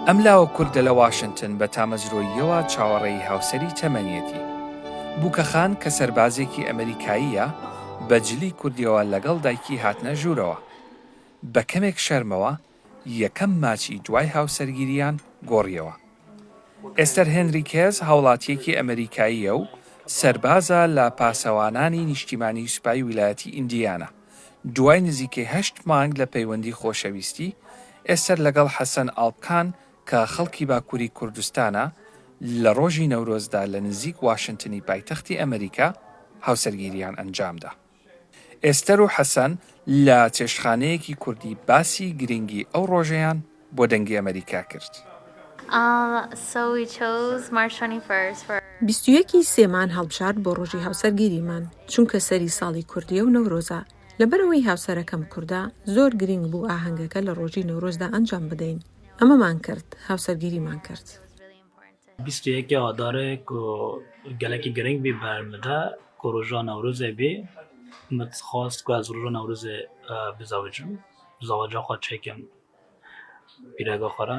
ئەم لاوە کوردە لە واشنتن بە تامەزرۆییەوە چاوەڕێی هاوسەری تەمەنیەتی. بووکەخان کە سەربازێکی ئەمریکاییە، بە جلی کوردیەوە لەگەڵ دایکی هاتنە ژوورەوە. بە کەمێک شەرمەوە یەکەم ماچی دوای هاوسەرگیرییان گۆڕیەوە. ئێستەر هێنریکێز هاوڵاتییەکی ئەمریکاییە و سەربازە لە پاسەوانانی نیشتیمانی سوپای ویلایەتی ئیندیانا. دوای نزیکەی هەشت مانگ لە پەیوەندی خۆشەویستی، ئێستەر لەگەڵ حەسەن ئاڵپکان کە خەڵکی باکووری کوردستانە، لە ڕۆژی نەورۆزدا لە نزیک واشنتنی پایتەختی ئەمریکا هاوسەرگیرییان ئەنجامدا. ئێستەر و حەسەن لە چێشتخانەیەکی کوردی باسی گرنگی ئەو ڕۆژەیان بۆ دەنگی ئەمەریکا کرد. 21 ی سێمان هەڵبژارد بۆ ڕۆژی هاوسەرگیریمان، چونکە سەری ساڵی کوردییە و نەورۆزە، لەبەرئەوەی هاوسەرەکەم کوردە، زۆر گرینگ بوو ئاهەنگەکە لە ڕۆژی نەورۆزدا ئەنجام بدەین، ئەمەمان کرد، هاوسەرگیریمان کرد. 21 ئادارێ کو gelekî giring bî ber min de ku roja Newrozê bî min xwest ku ez roja Newrozê bizewicim zewaca xwe çêkim pîrega xwe re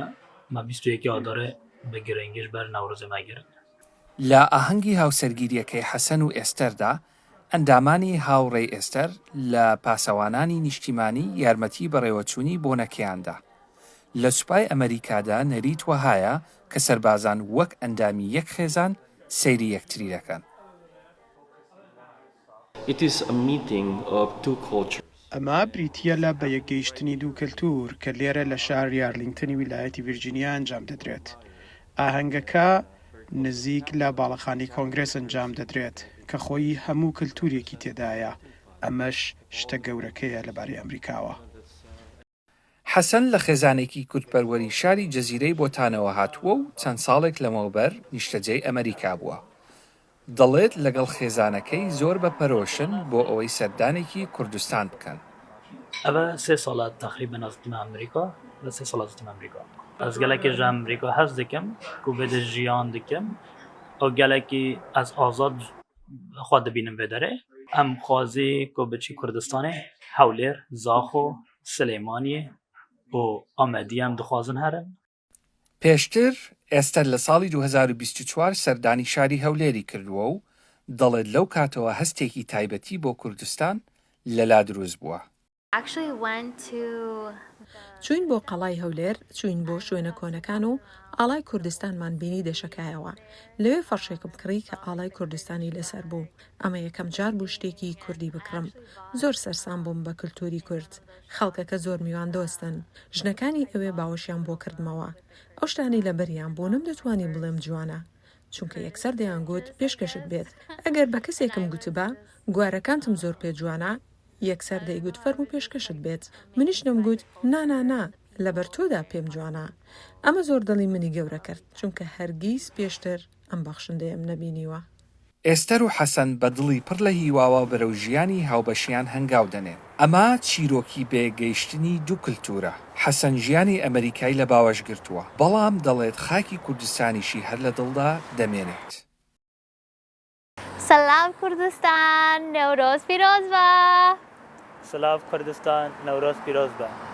me 21 ئادارێ bi giringî ji ber Newrozê me girt. لە ئاهەنگی هاوسەرگیرییەکەی حەسەن و ئێستەردا، ئەندامانی هاوڕێی ئێستەر لە پاسەوانانی نیشتیمانی یارمەتی بەڕێوەچوونی بۆنەکەیان دا. لە سوپای ئەمەریکادا نەریت وەهایە کە سەربازان وەک ئەندامی یەک خێزان سەیری یەکتری دەکەن. ئەمە بریتییە لە بەیەکگەیشتنی دوو کەلتوور کە لێرە لە شاری ئارلینگتنی ویلایەتی ڤیرجینیا ئەنجام دەدرێت. ئاهەنگەکە نزیک لە باڵەخانەی کۆنگرێس ئەنجام دەدرێت کە خۆی هەموو کەلتوورێکی تێدایە، ئەمەش شتە گەورەکەیە لەبارەی ئەمریکاوە. حەسەن لە خێزانێکی کوردپەروەری شاری جزیرەی بۆتانەوە هاتووە و چەند ساڵێک لەمەوبەر نیشتەجێی ئەمەریکا بووە. دەڵێت لەگەڵ خێزانەکەی زۆر بە پەرۆشن بۆ ئەوەی سەردانێکی کوردستان بکەن. ئەڤە سێ ساڵە تەقریبەن ئەز تیمە ئەمریکا ئەڤە سێ ساڵە ئەز تیمە ئەمریکا ئەز گەلەکی ژە ئەمریکا هەز دکم کو ڤێ دە ژیان دکم ئەو گەلەکی ئەز ئازاد خوا دبینم ڤێ دەرێ ئەم خوازی کو بچی کوردستانێ هەولێر زاخۆ سلێمانیێ و ئامەدیێ ئەم دخوازن هەرن. پێشتر ئێستەر لە ساڵی 2024 سەردانی شاری هەولێری کردووە و دەڵێت لەو کاتەوە هەستێکی تایبەتی بۆ کوردستان لەلا دروست بووە. چووین بۆ قەڵای هەولێر، چووین بۆ شوێنە کۆنەکان و ئاڵای کوردستانمان بینی دەشەکایەوە. لەوێ فەڕشێکم کڕی کە ئاڵای کوردستانی لەسەر بوو. ئەمە یەکەم جار بوو شتێکی کوردی بکڕم. زۆر سەرسام بووم بە کلتوری کورد. خەڵکەکە زۆر میواندۆستن. ژنەکانی ئەوێ باوەشیان بۆ کردمەوە. ئەو شتانەی لەبەریان بوو نەمدەتوانی بڵێم جوانە. چونکە یەکسەر دەیانگوت پێشکەشت بێت. ئەگەر بە کەسێکم گوتبا گوارەکانتم زۆر پێ جوانە، یەکسەر دەیگوت فەرموو پێشکەشت بێت. منیش دەمگوت نا نا نا لەبەر تۆدا پێم جوانە. ئەمە زۆر دڵی منی گەورە کرد، چونکە هەرگیز پێشتر ئەم بەخشندەیەم نەبینیوە. ئێستەر و حەسەن بە دڵی پڕ لە هیواوە بەرەو ژیانی هاوبەشیان هەنگاو دەنێن. ئەمە چیرۆکی بەیەکگەیشتنی دوو کلتوورە. حەسەن ژیانی ئەمەریکای لە باوەش گرتووە، بەڵام دەڵێت خاکی کوردستانیشی هەر لە دڵدا دەمێنێت. سلاو کوردستان نەورۆز پیرۆز بە. سلاو کوردستان نەورۆز پیرۆز بە.